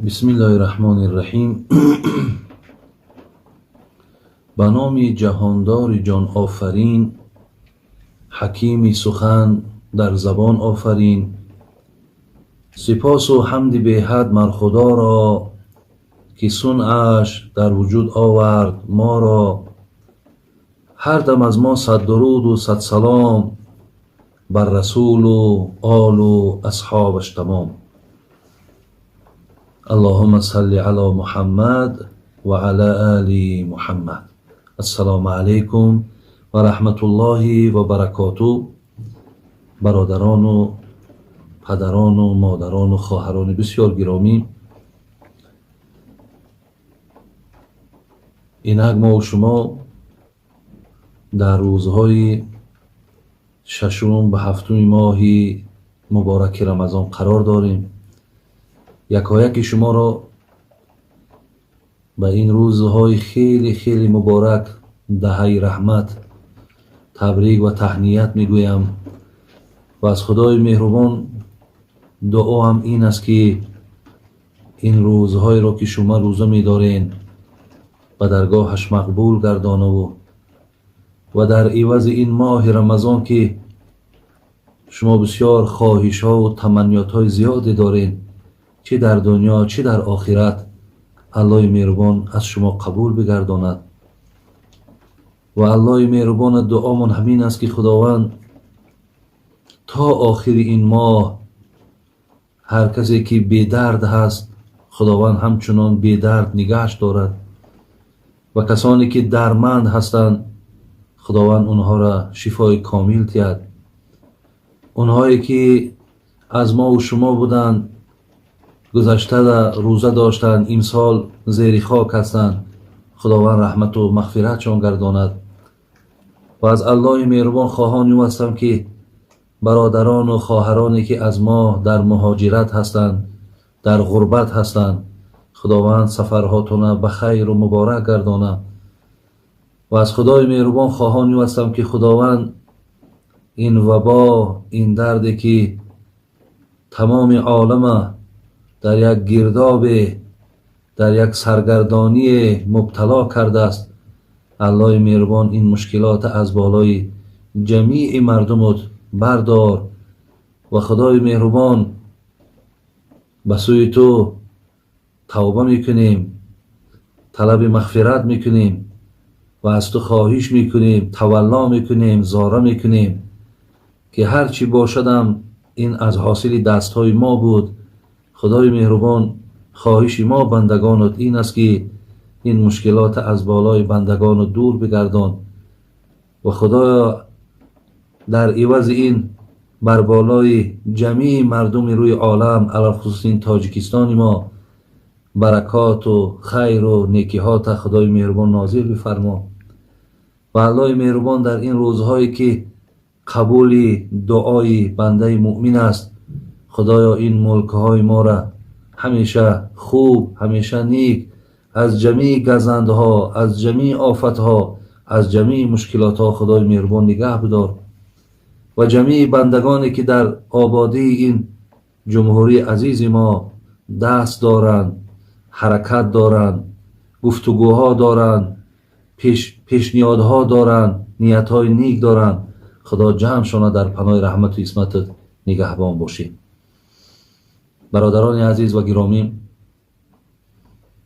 Бисмиллоҳи раҳмони раҳим. Ба номи ҷаҳондори ҷонофарин, ҳакими сухан дар забон офарин, сипосу ҳамди беҳад мар Худоро, ки сунъаш дар вуҷуд овард моро. Ҳар дам аз мо сад дуруду сад салом бар расулу олу асҳобаш тамом. Аллоҳумма салли ало Муҳаммад ва ала али Муҳаммад. Ассалому алайкум ва раҳматуллоҳи ва баракоту. Бародарону падарону модарону хоҳарони бисёр гиромӣ, инак мо шумо дар рӯзҳои шашум ба ҳафтуми моҳи мубораки Рамазон қарор дорем. Якояки шуморо ба ин рӯзҳои хеле хеле муборак, даҳаи раҳмат, табрик ва таҳният мегӯям ва аз Худои меҳрубон дуоам ин аст, ки ин рӯзҳоеро, ки шумо рӯза медоред, ба даргоҳаш мақбул гардонаву ва дар ивази ин моҳи Рамазон, ки шумо бисёр хоҳишҳову таманниётҳои зиёде доред, чӣ дар дунё, чӣ дар охират, Аллоҳи меҳрубон аз шумо қабул бигардонад. Ва Аллоҳи меҳрубона дуомон ҳамин аст, ки Худованд то охири ин моҳ ҳар касе ки бедард ҳаст, Худованд ҳамчунон бедард нигаҳш дорад ва касоне ки дарманд ҳастанд, Худованд онҳоро шифои комил диҳад. Онҳое ки аз мову шумо буданд, гузашта рӯза доштанд, имсол зери хок ҳастанд, Худованд раҳмату мағфиратшон гардонад. Ва аз Аллоҳи меҳрубон хоҳони ӯ ҳастам, ки бародарону хоҳароне, ки аз мо дар муҳоҷират ҳастанд, дар ғурбат ҳастанд, Худованд сафарҳотона ба хайру муборак гардонад. Ва аз Худои меҳрубон хоҳони ӯ ҳастам, ки Худованд ин вабо, ин дарде, ки тамоми олама дар як гирдобе, дар як саргардоние мубтало кардааст, Аллоҳи меҳрубон ин мушкилота аз болои ҷамии мардумот бардор. Ва Худои меҳрубон, ба сӯи ту тавба мекунем, талаби мағфират мекунем ва аз ту хоҳиш мекунем, тавалло мекунем, зора мекунем, ки ҳар чӣ бошадам, ин аз ҳосили дастҳои мо буд. Худои меҳрубон, хоҳиши мо бандагонот ин аст, ки ин мушкилота аз болои бандагонот дур бигардон. Ва Худоё, дар ивази ин бар болои ҷамии мардуми рӯи олам, алалхусус ин Тоҷикистони мо, баракоту хайру некиҳота Худои меҳрубон нозил бифармо. Ва Аллоҳи меҳрубон, дар ин рӯзҳое ки қабули дуои бандаи муъмин аст, Худоё, ин мулкҳои моро ҳамеша хуб, ҳамеша ник, аз ҷамии газандҳо, аз ҷамии офатҳо, аз ҷамии мушкилотҳо Худои меҳрубон нигаҳ бидор. Ва ҷамии бандагоне, ки дар ободии ин ҷумҳурии азизи мо даст доранд, ҳаракат доранд, гуфтугӯҳо доранд, пешниҳодҳо доранд, ниятҳои ник доранд, Худо ҷамъшона дар паноҳи раҳмату исматат нигаҳбон бошӣ. Бародарони азиз ва гиромӣ,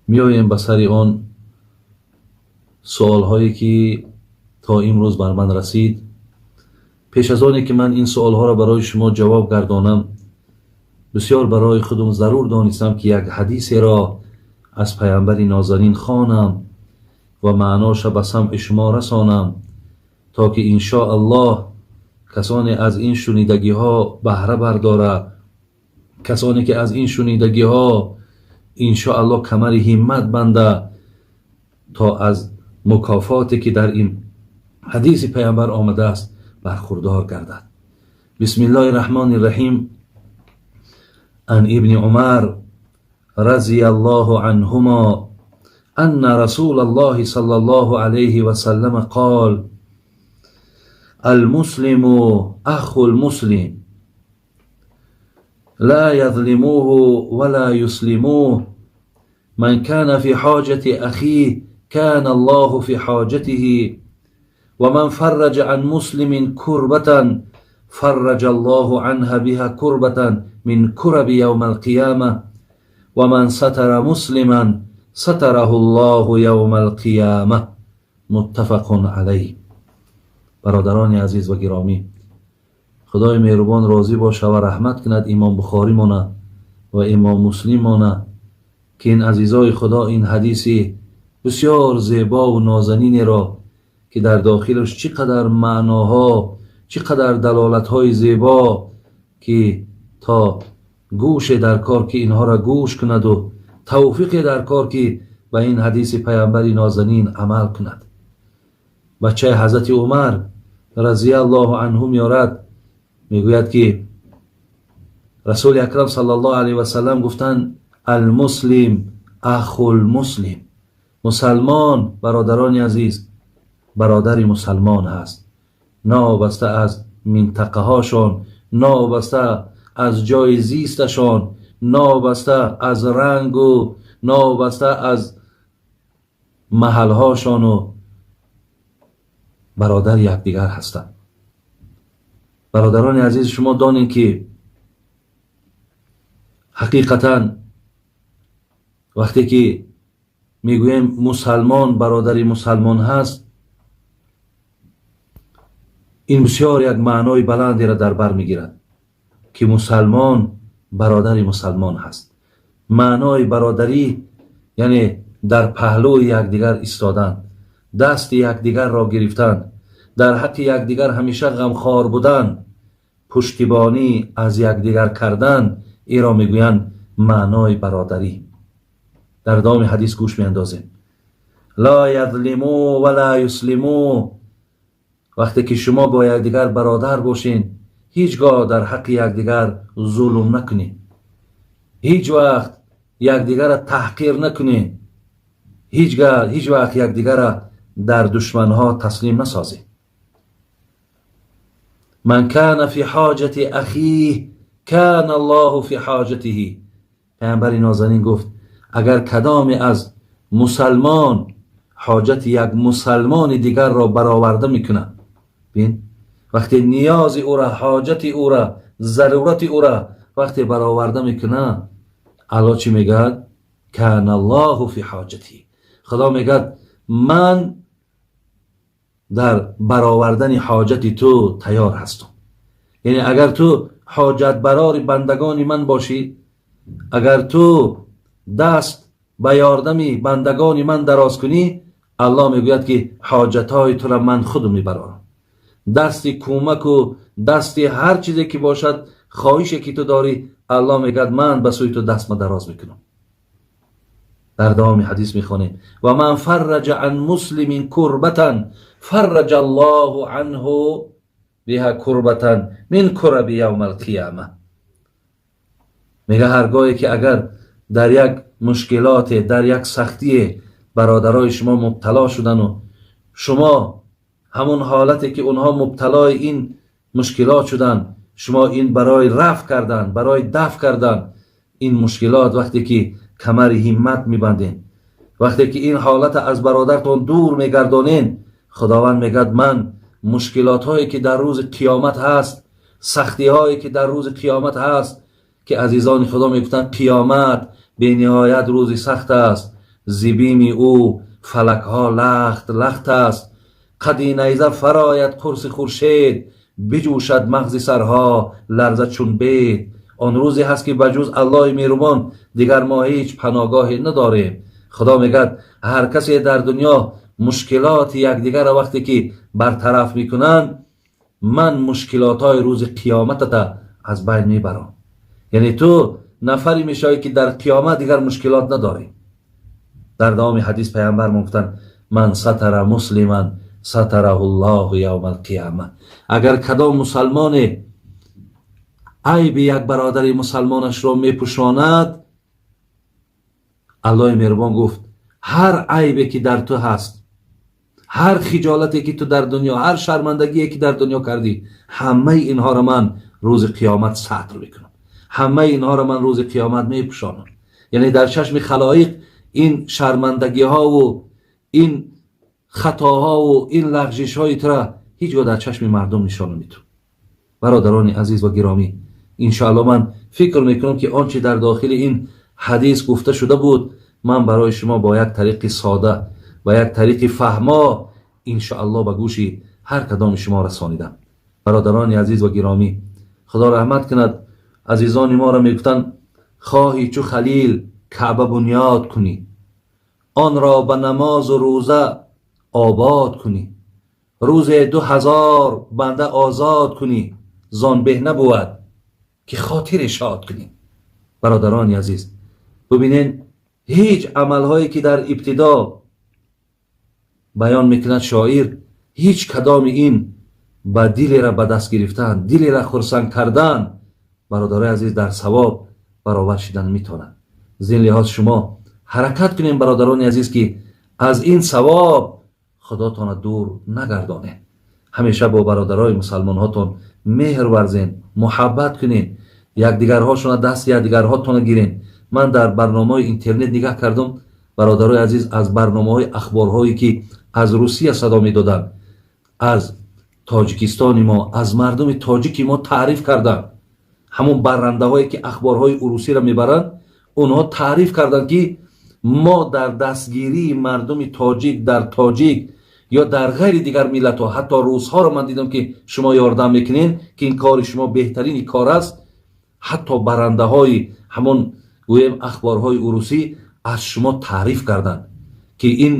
меоем ба сари он суолҳое, ки то имрӯз бар ман расид. Пеш аз оне ки ман ин суолҳоро барои шумо ҷавоб гардонам, бисёр барои худум зарур донистам, ки як ҳадисеро аз паямбари нозанин хонам ва маъноша ба самъи шумо расонам, то ки иншо Аллоҳ касоне аз ин шунидагиҳо баҳра бардорад, касоне ки аз ин шунидагиҳо иншо Аллоҳ камари ҳиммат банда, то аз мукофоте, ки дар ин ҳадиси паямбар омадааст, бархурдор гардад. Бисмиллоҳи раҳмони раҳим. Ан ибни Умар رضي الله عنهما أن رسول الله صلى الله عليه وسلم قال: المسلم أخو المسلم، لا يظلموه ولا يسلموه. من كان في حاجة أخيه كان الله في حاجته ومن فرج عن مسلم كربة فرج الله عنها بها كربة من كرب يوم القيامة ومن ستر مسلما ستره الله يوم القيامة متفق عليه. برادران عزیز و گرامی، خدای مهربان راضی باشه و رحمت کند امام بخاری مانه و امام مسلم مانه که این عزیزای خدا این حدیث بسیار زیبا و نازنینی را که در داخلش چقدر معناها، چقدر دلالت‌های زیبا که تا گوش در کار که اینها را گوش کند و توفیق در کار که به این حدیث پیامبر نازنین عمل کند. بچه حضرت عمر رضی الله عنه میارد، میگوید که رسول اکرم صلی الله علیه و سلم گفتند المسلم اخو المسلم، مسلمان برادران عزیز برادر مسلمان هست، نابسته از منطقه هاشان، نابسته از جای زیستشان، نابسته از رنگ و نابسته از محلهاشان و برادر یکدیگر هستند. برادران عزیز، شما دانید که حقیقتا وقتی که میگوییم مسلمان برادر مسلمان هست، این بسیار یک معنای بلندی را در بر میگیرد که مسلمان برادر مسلمان هست. معنای برادری یعنی در پهلوی یکدیگر ایستادن، دست یکدیگر را گرفتن، در حق یکدیگر همیشه غمخوار بودن، پشتیبانی از یکدیگر کردن، ای را میگویند معنای برادری. در ادامه حدیث گوش میاندازیم. لا یظلموا ولا یسلموا. وقتی که شما با یکدیگر برادر باشین، هیچگاه در حق یکدیگر ظلم نکنین، هیچ وقت یکدیگر را تحقیر نکنین، هیچ وقت یکدیگر را در دشمنها تسلیم نسازین. من کان فی حاجت اخیه کان الله فی حاجته. پیامبر نازنین گفت اگر کدام از مسلمان حاجت یک مسلمان دیگر را برآورده میکند، ببین وقتی نیاز او را، حاجت او را، ضرورت او را وقتی برآورده میکنه، الله چی میگه؟ کان الله فی حاجته. خدا میگه من در برآوردن حاجت تو تیار هستم. یعنی اگر تو حاجت برار بندگان من باشی، اگر تو دست به یاردم بندگان من دراز کنی، الله میگوید که حاجتهای تو را من خودم میبرارم. دست کمک و دست هر چیزی که باشد، خواهشی که تو داری، الله میگوید من به سوی تو دست ما دراز میکنم. در دوام حدیث میخوانیم و من فرج عن مسلم کربة فرج الله عنه بها کربة من کرب یوم القیامه. میگه هرگاهی که اگر در یک مشکلات، در یک سختی برادرای شما مبتلا شدن و شما همون حالتی که اونها مبتلای این مشکلات شدن، شما این برای رفع کردن، برای دفع کردن این مشکلات، وقتی که کمر همت میبندین، وقتی که این حالت از برادرتون دور میگردانین، خداوند میگد من مشکلات هایی که در روز قیامت هست، سختی هایی که در روز قیامت هست، که عزیزان خدا میگفتن قیامت به نهایت روزی سخت است، زبیم او فلک ها لخت لخت است، قدی نیزه فراید قرص خورشید، بجوشد مغز سرها لرزه چون بید. آن روزی هست که بجز الله مهربان دیگر ما هیچ پناهگاهی نداریم. خدا میگد هر کسی در دنیا مشکلات یکدیگر را وقتی که برطرف میکنن، من مشکلات های روز قیامت از بین میبرم. یعنی تو نفری میشوی که در قیامت دیگر مشکلات نداری. در دوام حدیث پیامبر گفتن من ستر مسلما ستره الله یوم القیامه. اگر کدام مسلمان عیب یک برادر مسلمانش را میپوشاند، الله مهربان گفت هر عیبی که در تو هست، هر خجالتی که تو در دنیا، هر شرمندگی که در دنیا کردی، همه اینها را من روز قیامت ستر میکنم، همه اینها را من روز قیامت میپوشانم. یعنی در چشم خلایق Ин шармандагиҳову ин хатоҳову ин лағжишҳои тура ҳеҷ гоҳ дар чашми мардум нишон намету. Бародарони азиз ва гиромӣ, иншоалло, ман фикр мекунам, ки он чи дар дохили ин ҳадис гуфта шуда буд, ман барои шумо бо як тариқи сода ва як тариқи фаҳмо, иншоалло, ба гӯши ҳар кадоми шумо расонидам. Бародарони азиз ва гиромӣ, Худо раҳмат кунад азизони моро, мегуфтанд: «Хоҳӣ чу Халил Каъба бунёд кунӣ, онро ба намозу рӯза обод кунӣ, рӯзе 2000 банда озод кунӣ, зон беҳ набувад, ки хотире шод кунӣ». Бародарони азиз, бубинед, ҳеҷ амалҳое, ки дар ибтидо баён мекунад шоир, ҳеҷ кадоми ин ба дилера ба даст гирифтан, дилера хурсанд кардан, бародарои азиз, дар савоб баробар шидан метавонад. Зин лиҳоз шумо ҳаракат кунем, бародарони азиз, ки аз ин савоб Худотона дур нагардонед. Ҳамеша бо бародарои мусалмонҳотон меҳр варзен, муҳаббат кунед, якдигарҳошона дасти якдигарҳотона гирен. Ман дар барномаҳои интернет нигаҳ кардам, бародарои азиз, аз барномаҳои ахборҳое, ки аз Русия садо медоданд, аз Тоҷикистони мо, аз мардуми тоҷики мо таъриф карданд. Ҳамон баррандаҳое, ки ахборҳои урусиро мебаранд, онҳо таъриф карданд, ки мо дар дастгирии мардуми тоҷик, дар тоҷик ё дар ғайри дигар миллатҳо, ҳатто русҳоро ман дидам, ки шумо ёрдам мекунед, ки ин кори шумо беҳтарини кор аст. Ҳатто барандаҳои ҳамон, гӯем, ахборҳои урусӣ аз шумо таъриф карданд, ки ин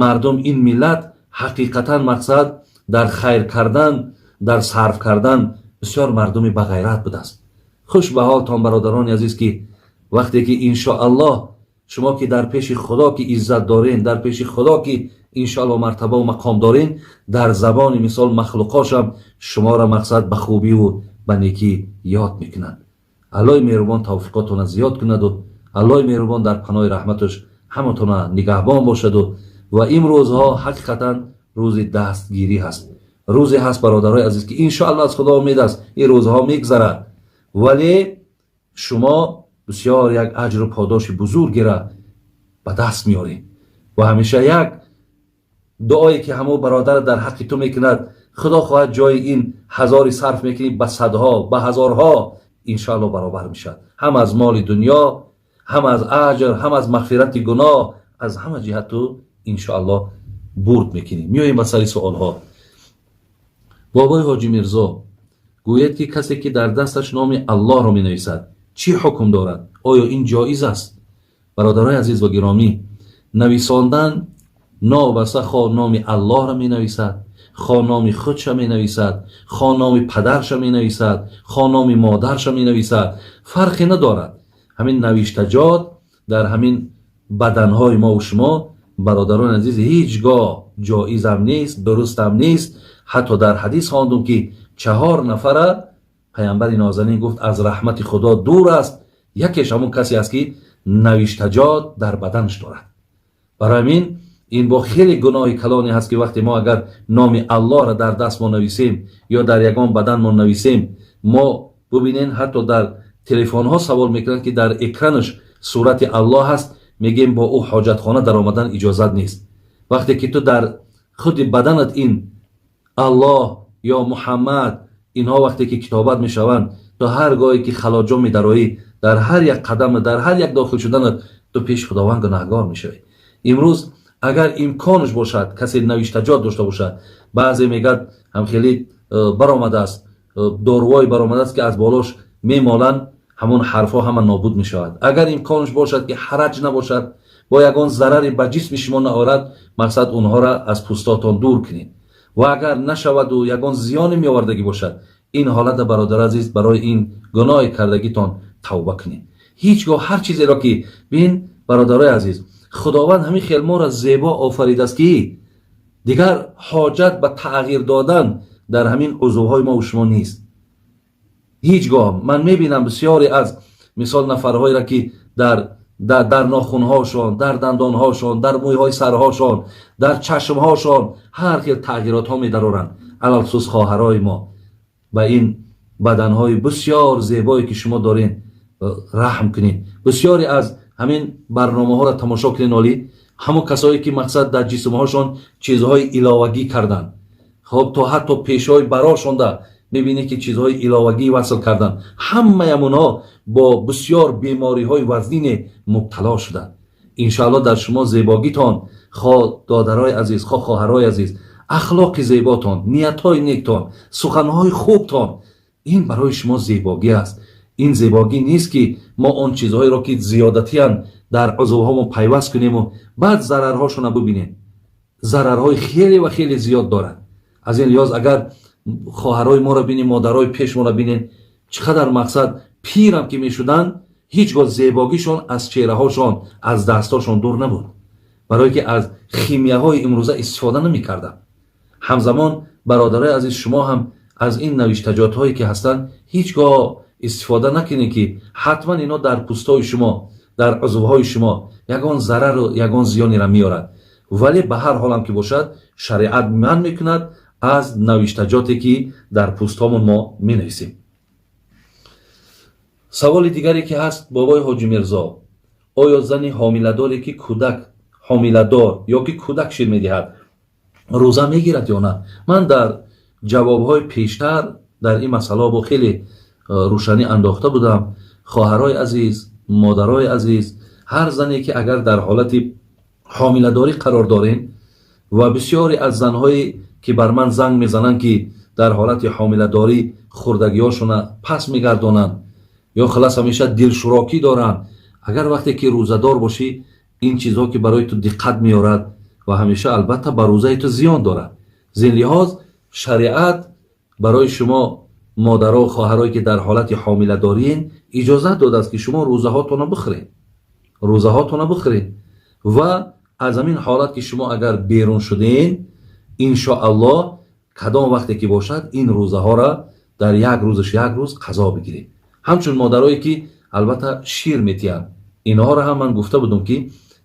мардум, ин миллат ҳақиқатан, мақсад, дар хайр кардан, дар сарф кардан бисёр мардуми бағайрат будааст. Хуш ба ҳолтон, бародарони азиз, ки вақте ки, иншоаллоҳ, шумо ки дар пеши Худо ки иззат дорен, дар пеши Худо ки, иншоаллоҳ, мартабаву мақом дорен, дар забони, мисол, махлуқошам шуморо, мақсад, ба хубиву ба некӣ ёд мекунанд. Аллоҳи меҳрубон тавфиқотона зиёд кунаду Аллоҳи меҳрубон дар паноҳи раҳматаш ҳаматона нигаҳбон бошаду. Ва имрӯзҳо ҳақиқатан рӯзи дастгирӣ ҳаст, рӯзе ҳаст, бародарои азиз, ки, иншоаллоҳ, аз Худо умед аст, ин рӯзҳо мегзарад, вале шумо бисёр як аҷру подоши бузургера ба даст меоред. Ва ҳамеша як дуое, ки ҳамон бародар дар ҳаққи ту мекунад, Худо хоҳад, ҷои ин ҳазори сарф мекунӣ, ба садҳо, ба ҳазорҳо, иншоаллоҳ, баробар мешавад, ҳам аз моли дунё, ҳам аз аҷр, ҳам аз мағфирати гуноҳ, аз ҳама ҷиҳат ту, иншоаллоҳ, бурд мекунӣ. Меоем ба сари суолҳо. Бобои Ҳоҷи Мирзо, гӯяд, ки касе, ки дар дасташ номи Аллоҳро менависад, чӣ ҳукм дорад? Оё ин ҷоиз аст? Бародарои азиз ва гиромӣ, нависондан, новобаста хо номи Аллоҳро менависад, хо номи худша менависад, хо номи падарша менависад, хо номи модарша менависад, фарқе надорад. Ҳамин навиштаҷот дар ҳамин баданҳои мову шумо, бародарони азиз, ҳеҷ гоҳ ҷоизам нест, дурустам нест. Ҳатто дар ҳадис хондум, ки чаҳор нафара Паямбари нозанин гуфт, аз раҳмати Худо дур аст. Якеш ҳамон касе аст, ки навиштаҷот дар баданаш дорад. Барои ҳамин ин бо хеле гуноҳи калоне ҳаст, ки вақте мо агар номи Аллоҳро дар даст мо нависем ё дар ягон бадан мо нависем. Мо бубинен, ҳатто дар телефонҳо савол мекунанд, ки дар экранаш сурати Аллоҳ ҳаст, мегӯем, бо ӯ ҳоҷатхона даромадан иҷозат нест. Вақте ки ту дар худи баданат ин Аллоҳ ё Муҳаммад, инҳо вақте ки китобат мешаванд, то ҳар гоҳе ки халоҷо медароӣ, дар ҳар як қадам, дар ҳар як дохил шуданат, ту пеши Худованд гунаҳгор мешавӣ. Имрӯз агар имконаш бошад, касе навиштаҷот дошта бошад, баъзе мегӯяд, ҳамхеле баромадааст, дорувое баромадааст, ки аз болош мемоланд, ҳамон ҳарфҳо ҳама нобуд мешавад. Агар имконаш бошад, ки ҳараҷ набошад, бо ягон зараре ба ҷисми шумо наорад, мақсад, онҳоро аз пӯстотон дур кунед. Ва агар нашаваду ягон зиёне меовардагӣ бошад, ин ҳолата, бародар азиз, барои ин гуноҳи кардагитон тавба кунед. Ҳеҷ гоҳ ҳар чизеро ки бин, бародарои азиз, Худованд ҳамин хел моро зебо офаридааст, ки дигар ҳоҷат ба тағйир додан дар ҳамин узвҳои мо шумо нест. Ҳеҷ гоҳ ман мебинам бисёре аз, мисол, нафарҳоеро, ки дар нохунҳошон, дар дандонҳошон, дар мӯйҳои сарҳошон, дар чашмҳошон ҳар хел тағйиротҳо медароранд. Алалхусус хоҳарои мо, ба ин баданҳои бисёр зебое, ки шумо доред, раҳм кунед. Бисёре аз Ҳамин барномаҳоро тамошо кунед. Олӣ ҳамон касое ки, мақсад, дар ҷисмҳошон чизҳои иловагӣ карданд, хоб, то ҳатто пешҳои барошонда мебинед, ки чизҳои иловагӣ васл карданд, ҳамаям онҳо бо бисёр бемориҳои вазнине мубтало шуданд. Иншоалло, дар шумо зебогитон, хо додарои азиз, хо хоҳарои азиз, ахлоқи зеботон, ниятҳои нектон, суханҳои хубтон, ин барои шумо зебогӣ аст. Ин зебогӣ нест, ки мо он чизҳоеро, ки зиёдатиян, дар узвҳомон пайваст кунему баъд зарарҳошона бибинем. Зарарҳои хеле ва хеле зиёд дорад. Аз ин лиҳоз, агар хоҳарои моро бинем, модарои пешморо бинем, чӣ қадар, мақсад, пирам ки мешуданд, ҳеҷ гоҳ зебогишон аз чеҳраҳошон, аз дастҳошон дур набуд, барое ки аз химияҳои имрӯза истифода намекарданд. Ҳамзамон, бародарои азиз, шумо ҳам аз ин навиштаҷотҳое ки ҳастанд, ҳеҷ гоҳ истифода накунед, ки ҳатман ино дар пӯстҳои шумо, дар узвҳои шумо ягон зарару ягон зиёнеро меорад. Вале ба ҳар ҳолам ки бошад, шариат манъ мекунад аз навиштаҷоте, ки дар пӯстҳомон мо менависем. Саволи дигаре ки ҳаст: бобои Ҳоҷи Мирзо, оё зани ҳомиладоре, ки кӯдак ҳомиладор ё ки кӯдак шир медиҳад, рӯза мегирад ё на? Ман дар ҷавобҳои пештар дар ин масъала бо хеле рӯшанӣ андохта будам. Хоҳарои азиз, модарои азиз, ҳар зане ки агар дар ҳолати ҳомиладорӣ қарор дорем, ва бисёре аз занҳое ки бар ман занг мезананд, ки дар ҳолати ҳомиладорӣ хӯрдагиҳошона пас мегардонанд ё хулас ҳамеша дилшӯрокӣ доранд, агар вақте ки рӯзадор бошӣ, ин чизҳо ки барои ту диққат меорад ва ҳамеша, албатта, ба рӯзаи ту зиён дорад. Зин лиҳоз, шариат барои шумо, модаро, хоҳарое ки дар ҳолати ҳомиладориен, иҷозат додааст, ки шумо рӯзаҳотонро бихӯред, рӯзаҳотонро бихӯред ва аз ҳамин ҳолат ки шумо агар берун шудем, иншоаллоҳ, кадом вақте ки бошад, ин рӯзаҳоро дар як рӯзаш як рӯз қазо бигиред. Ҳамчун модарое ки, албатта, шир метиҳанд, инҳоро ҳам ман гуфта будам, ки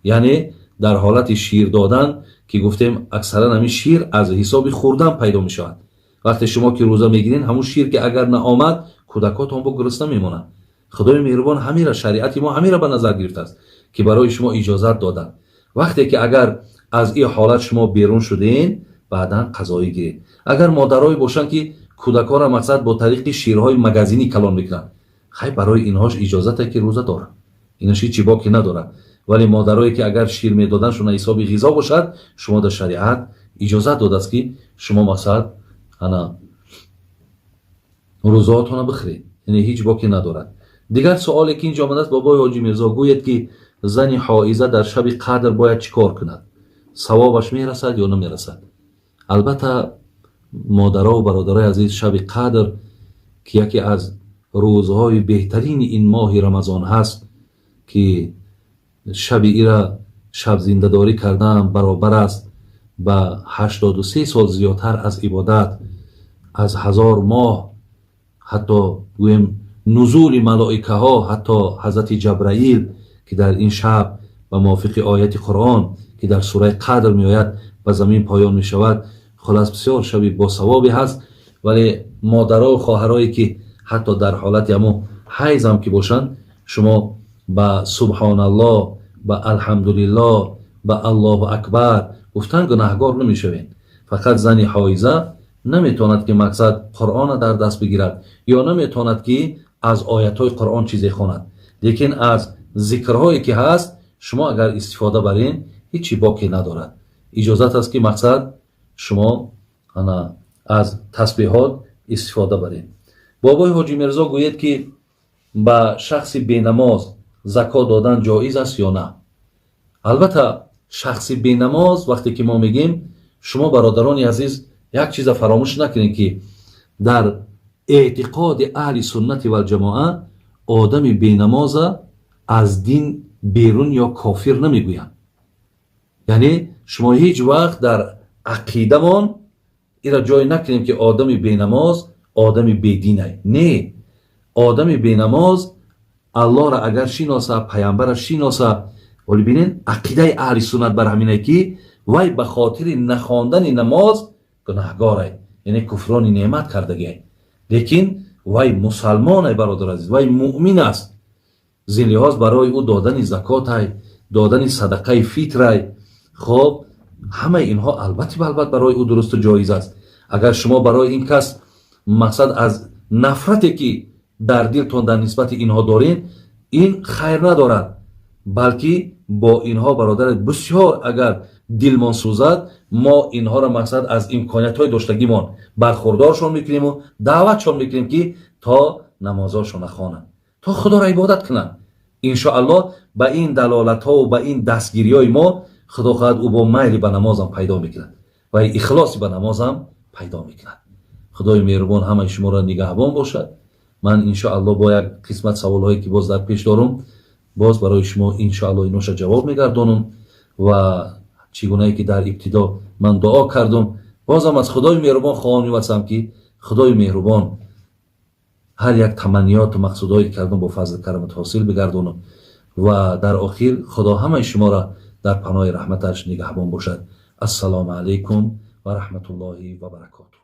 яъне дар ҳолати шир додан, ки гуфтем, аксаран ҳамин шир аз ҳисоби хӯрдан пайдо мешавад. Вақте шумо ки рӯза мегиред, ҳамун шир ки агар наомад, кӯдакотон бо гурусна мемонанд. Худои меҳрубон ҳамира, шариати мо ҳамира ба назар гирифтааст, ки барои шумо иҷозат доданд. Вақте ки агар аз ин ҳолат шумо берун шудем, баъдан қазоӣ гиред. Агар модарое бошанд, ки кӯдакҳоро, мақсад, бо тариқи ширҳои магазинӣ калон мекунанд, хай, барои инҳош иҷозате, ки рӯза доранд, инаш ҳичи боке надорад. Вале модарое ки агар шир медоданшона ҳисоби ғизо бошад, шумо дар шариат иҷозат додааст, ки шумо, мақсад, ана рӯзаҳотонро бихӯред, яъне ҳеҷ боке надорад. Дигар суоле ки инҷо омадааст: бобои Ҳоҷи Мирзо, гӯяд, ки зани ҳоиза дар шаби қадр бояд чӣ кор кунад? Савобаш мерасад ё намерасад? Албатта, модарову бародарои азиз, шаби қадр, ки яке аз рӯзҳои беҳтарини ин моҳи Рамазон ҳаст, ки шаби ира шабзиндадорӣ кардан баробар аст ба 83 сол зиёдтар аз ибодат, аз 1000 моҳ, ҳатто гӯем, нузули малоикаҳо, ҳатто ҳазрати Ҷабраил, ки дар ин шаб ба мувофиқи ояти Қуръон, ки дар сураи Қадр меояд, ба замин поён мешавад. Хулас, бисёр шаби босавобе ҳаст. Вале модарову хоҳарое ки ҳатто дар ҳолати ҳамун ҳайзам ки бошанд, шумо ба субҳоналлоҳ, ба алҳамдулиллоҳ, ба аллоҳу акбар гуфтан гунаҳгор намешавед. Фақат зани ҳоиза наметавонад, ки, мақсад, Қуръона дар даст бигирад ё наметавонад, ки аз оятҳои Қуръон чизе хонад. Лекин аз зикрҳое ки ҳаст, шумо агар истифода барен, ҳичи боке надорад. Иҷозат аст, ки, мақсад, шумо ана аз тасбеҳот истифода баред. Бобои Ҳоҷи Мирзо, гӯед, ки ба шахси бенамоз закот додан ҷоиз аст ё на? Албатта, шахси бенамоз вақте ки мо мегӯем, шумо, бародарони азиз, як чиза фаромӯш накунед, ки дар эътиқоди аҳли суннати валҷамоа одами бенамоза аз дин берун ё кофир намегӯянд. Яъне шумо ҳеҷ вақт дар ақидамон ира ҷой накунем, ки одами бенамоз одами бединай. Не, одами бенамоз Аллоҳро агар шиноса, паямбара шиноса, вале бинед, ақидаи аҳли суннат бар ҳамине, ки вай ба хотири нахондани намоз гунаҳгорай, яъне куфрони неъмат кардагиай, лекин вай мусалмонай, бародар азиз, вай муъмин аст. Зин лиҳоз барои ӯ додани закотай, додани садақаи фитрай, хоб, ҳамаи инҳо албатта балбат барои ӯ дурусту ҷоиз аст. Агар шумо барои ин кас мақсад аз нафрате, ки дар дилтон дар нисбати инҳо доред, ин хайр надорад, балки бо инҳо, бародар, бисёр агар дилмон сӯзад, мо инҳоро мақсад аз имкониятҳои доштагимон бархурдоршон мекунему даъватшон мекунем, ки то намозошона хонанд, то Худоро ибодат кунанд. Иншоаллоҳ, ба ин далолатҳову ба ин дастгириҳои мо, Худо хоҳад, ӯ бо майли ба намозам пайдо мекунад ва ихлоси ба намозам пайдо мекунад. Худои меҳрубон ҳамаи шуморо нигаҳбон бошад. Ман, иншоаллоҳ, бо як қисмат саволҳое, ки боз дар пеш дорум, боз барои шумо, иншоаллоҳ, иноша ҷавоб мегардонам. Ва чӣ гунае ки дар ибтидо ман дуо кардум, бозам аз Худои меҳрубон хоҳон мевасам, ки Худои меҳрубон ҳар як таманниёту мақсудҳое кардум, бо фазли карамат ҳосил бигардонам. Ва дар охир Худо ҳамаи шуморо дар паноҳи раҳматаш нигаҳбон бошад. Ассалому алайкум ва раҳматуллоҳи ва баракотуҳ.